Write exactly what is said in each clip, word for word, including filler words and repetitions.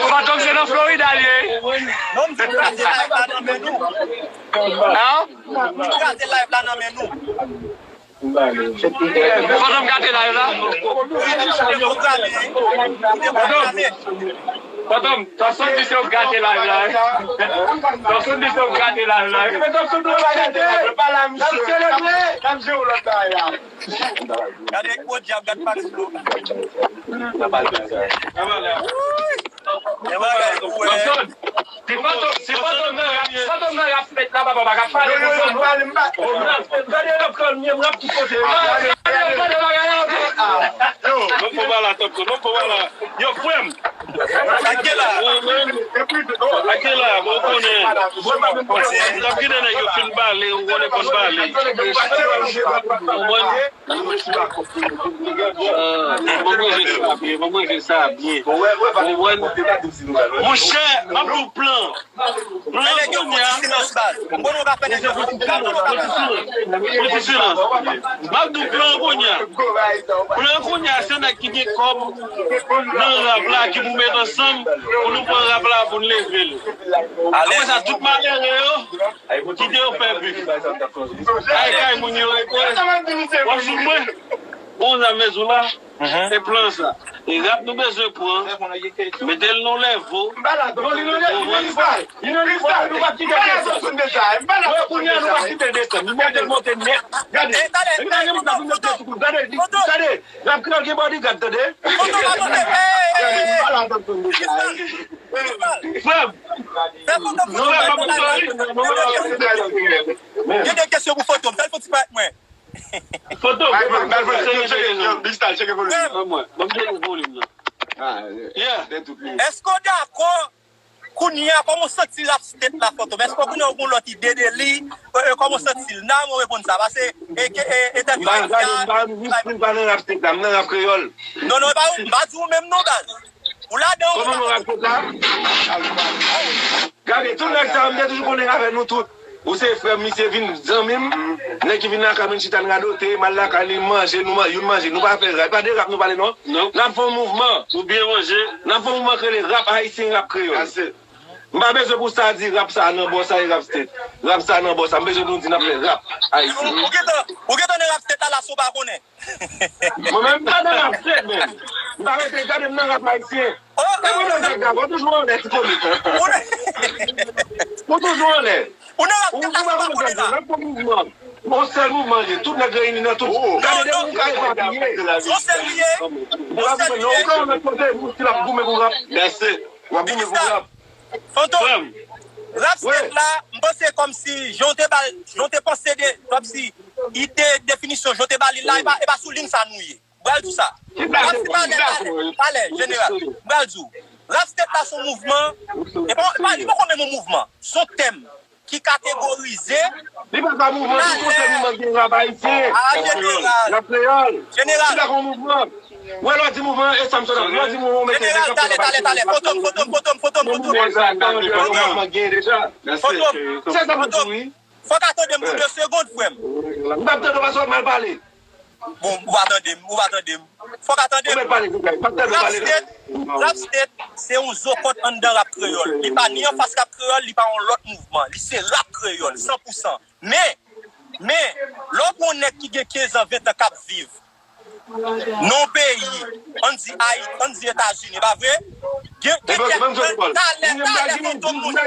Fantom se nan Florida li ye. Non, m di kraze live la nan men nou. Hein? M kraze live la nan men nou. Fantom gate live la. Fantom, Fantom, Fantom di se w gate live la. Fantom di se w gate live la. Fantom sou nou pa gate live la. N ap selebre. N ap jwe yon lòt bagay la. Gade podyab, gad Maximo. Wouy! Gen bagay pou wè. Se fantom, se fantom nan rap, fantom nan rap fèt la, papa, pa ka pale konsa non. Gade rap kòl mye, rap tout kote. Gade, gade bagay la. Yo, non, fò pa la, top, non, fò pa la. Yo, frè m. Sa k gen la? Sa k gen la, bon, konnen. Sa k gen nèg yo fin bale, ou konnen konn bale. Konprann? Ah, bon, manje sa byen, bon, manje sa byen. Konprann? Monchè, m ap di w plan. Plan kounye a. Fouti silans, baz. M konnen w ka fè nèg yo. Fouti silans. Fouti silans. M ap di w plan kounye a. Plan kounye a, se nèg ki gen kòb nan rap la, ki pou met ansanm, pou nou pran rap la, pou n leve l. Apre sa, tout malere yo, kite yo fè bif. Ay, kay moun yo rete. W ap sou mwen. Bon, zam vezou la. Se plan sa. E rap nou bezwen pran. Mete l nan levo. Li nan levo, li nan levo, nou pa kite desann. Mwen kounye a nou pa kite desann. Nou mete l monte nèt. Gade. E talè, e talè, gade, gade. Rap kreyòl gen bodyguard, tande. Frè m. Fè fantom, fantom, fantom. Gen de kesyon pou fantom. Fè l fè ti pa ak mwen. Foto, Big Star, tcheke volim. Ban mwen, ban m tcheke volim nan. Yeah. Èske w dakò kounye a, kòman w santi rap state la, Fantom? Èske kounye a w gen yon lòt ide de li? E, e, kòman w santi l? N a renmen w reponn sa, paske, e, ke, e, entèvyou Ayisyen a, m pa nan rap state la, m nan rap kreyòl. Non, non, e pa ou, m pa di ou menm non, baz. Ou ladan ou. Kòman nou rap state la? Gade, tout nèg sa yo, m te toujou konnen avè nou tout. Ou se frè m, misye vin zanmi m. Nèg ki vin lakay mwen, n chita, n radote, m al lakay li, m manje, nou man-, youn manje. Nou pa fè rap, pa de rap nou pale non. Non. N ap fè yon mouvman. Ou byen manje. N ap fè yon mouvman k rele rap ayisyen, rap kreyòl. M pa bezwen pou sa di rap sa nan bò sa e rap state. Rap sa nan bò sa. M bezwen pou nou di n ap fè rap ayisyen. Ou, ou gentan, ou gentan nan rap state la, la, si w pa konnen. Mwen menm, m pa nan rap state menm. M pa rete, gade m nan rap ayisyen. E mwen menm, Zak Davò, toujou anlè, ti komik. Ou toujou anlè. Ou nan rap state la, si w pa konnen la. N ap fè mouvman. Yon sèl mouvman li ye. Tout nèg reyini nan tout. Gade de moun kay pa piye. Yon sèl li ye. Yon sèl li ye. Ou ka wè kote moun ki l ap goumen pou rap. W ap goumen pou rap. Fantom, rap state la, m panse kòmsi, jan w te ba l, jan w te panse de, kòmsi, ide, definisyon, jan w te ba li la, e pa, e pa sou liy sa nou ye. M pral di w sa. Rap state la, talè, talè, jeneral. M pral di w. Rap state la, se yon mouvman. E pa, e pa, li poko menm yon mouvman. Se yon tèm ki kategorize. Li pa ka mouvman, tout kote mouvman gen rap ayisyen. Ah, jeneral. Rap kreyòl. Jeneral. Li pa ka yon mouvman. Wè lè w di mouvman, e sa m sot ap di. Lè w di mouvman, w mete nèg k ap fè pati. Jeneral, talè, talè, talè. Fantom, fantom, fantom, fantom, fantom. Mouvman sa, mouvman gen deja. Fantom. Se sa m di wi. Fòk a tande m pou de segond, frè m. M p ap tande w paske w ap mal pale. Bon, ou va tande m, ou va tande m. Fòk a tande m. Ou mèt pale, Zak, m p ap tande w pale. Rap state, rap state, se yon zokòt anndan rap kreyòl. Li pa ni anfas rap kreyòl, li pa yon lòt mouvman. Li se rap kreyòl, san pou san. Men, men, lè w pran yon nèg ki gen kenz an, ven tan k ap viv nan yon peyi, ann di Ayiti, ann di Etazini, pa vre? Gen, gen kèk talè, talè Fantom, monchè.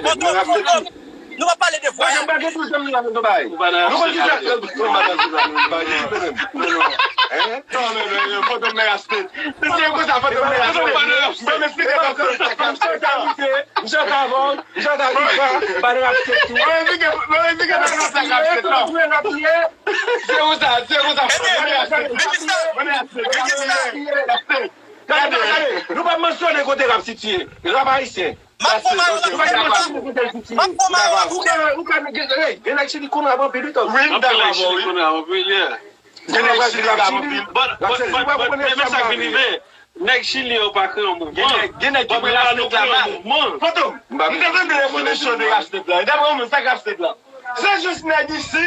Fantom, Fantom, nou pa pale de vwayaj. Nou konn ki sa. Fantom nan rap state. Se konsa, Fantom nan rap state. Ban m esplike Fantom. Misye ta bon. Misye ta di pa, pa nan rap state tou. Mwen di ke, mwen di ke nan rap state la. Se konsa, se konsa. Ebyen, Big Star, Big Star. Gade, gade, nou pa mansyone kote rap sitiye. Rap ayisyen. M ap fè w mal, m ap fè w mal. M ap fè w mal, m ap fè w mal. Ou ka, ou ka, hey, gen nèg Chili konn rap anpil, wi, Tom. Wi, m dakò avè w, wi. Konn rap anpil, yeah. Gen nèg Chili k ap anpil. But, but, but, but, men sa k vin rive. Nèg Chili yo pa kreye yon mouvman. Gen nèg, gen nèg ki pran rap state la mal. Fantom, m te tande definisyon de rap state la. Daprè ou menm, sa k rap state la? Se jis nèg isi